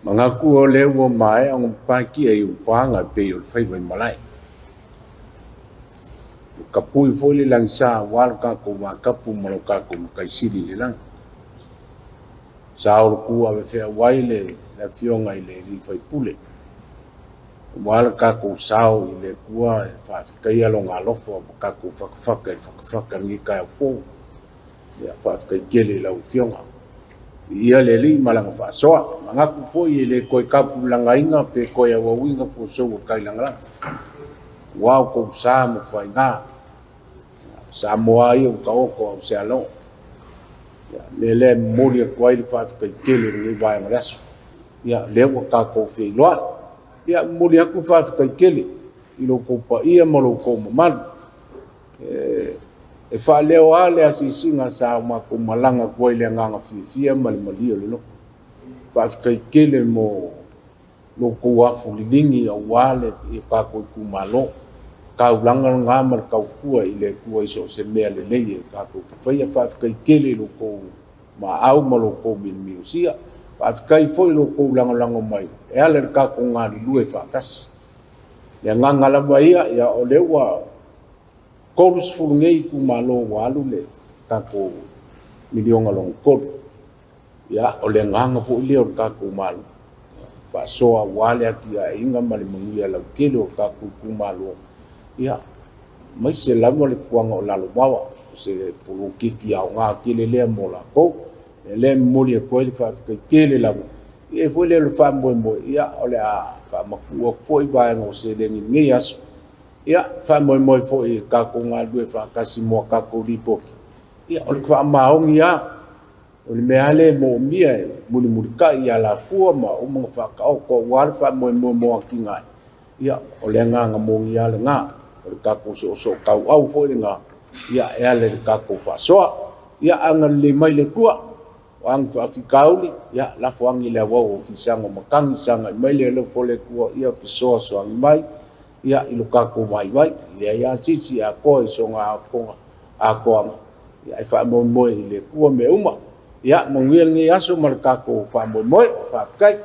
Manatu o lea ua maea ona paetia i upaga e pei o le faiva i malae. Ua tapui foi le lagisa aua lo tatou vatapu ma lo tatou Matai Sili i le lagi. Sa o le tu avefeauai le Afioga i le sui usufono aua le tatou sao i le Atua e faafetaia Lona alofa ua tatou fatafata i le fatafata i lenei taeao fou. Ia, faafetai tele i lau Afioga. Viia le Alii ma Lana faasoa. Manatu foi e le toe tapulagaina pe toe auauina fuasou o tailagalaga. Aua o tou sa ma faiga. Samoa ia ua taoto a o se alo. Ia, le lea e momoli atu ai le faafetai tele i lenei vaega o le aso. Ia, lea ua tatou feiloai. Ia, momoli atu le faafetai tele i lo outou paia ma lo outou mamalu. E faaleo lava le asiasiga sa o matou malaga atu ai i le agaga fiafia ma le malie o le loto. Faafetai tele mo lo outou afu liligi aua le tatou itumalo. Taulaga lena ma le tautua i le Atua i so o se mea lelei e tatou te faia. Faafetai tele i lo outou maau ma lo outou miomiosia. Faafetai foi i lo outou lagolago mai e ala i le tatou galulue faatasi. Le agaga lava ia, ia o lea ua 30 nei itumalo ua alu le tatou miliona lona tolu. Ia, o le agaga foi lea o le tatou Malo, faasoa aua le atiaeina ma le manuia lautele o le tatou itumalo, ia, aemaise lava le fuaga o Lalovaoa, o se poloketi aoga tele lea mo latou. O lea e momoli atu ai le faafetai tele lava. E i ai foi lea o le faamoemoe, ia, o le a faamatuu atu foi vaega o seleni i lenei aso. Ia, faamoemoe foi i tatou galulue faatasi mo a tatou lipoti. Ia, o le faamaoni lava. O le mea lava lea e moomia e mulimulitai i alafua ma uma ona faataoto aua le faamoemoe mo atinae. Ia, o le agaga moni lava lena. O le tatou soosootauau foi lena, ia, e ala i le tatou faasoa. Ia, agalelei mai le Atua. O a ni faafitauli, ia, lafo ane i le auau o fisaga o matagi, sagai mai le alofa o le Atua, ia fesoasoani mai, ia, i lo tatou vaivai. E leai lava se isi e atoa i sona atoaga, ia, e faamoemoe i le Atua mea uma. Ia, manuia lenei aso ma le tatou faamoemoe. Faafetai.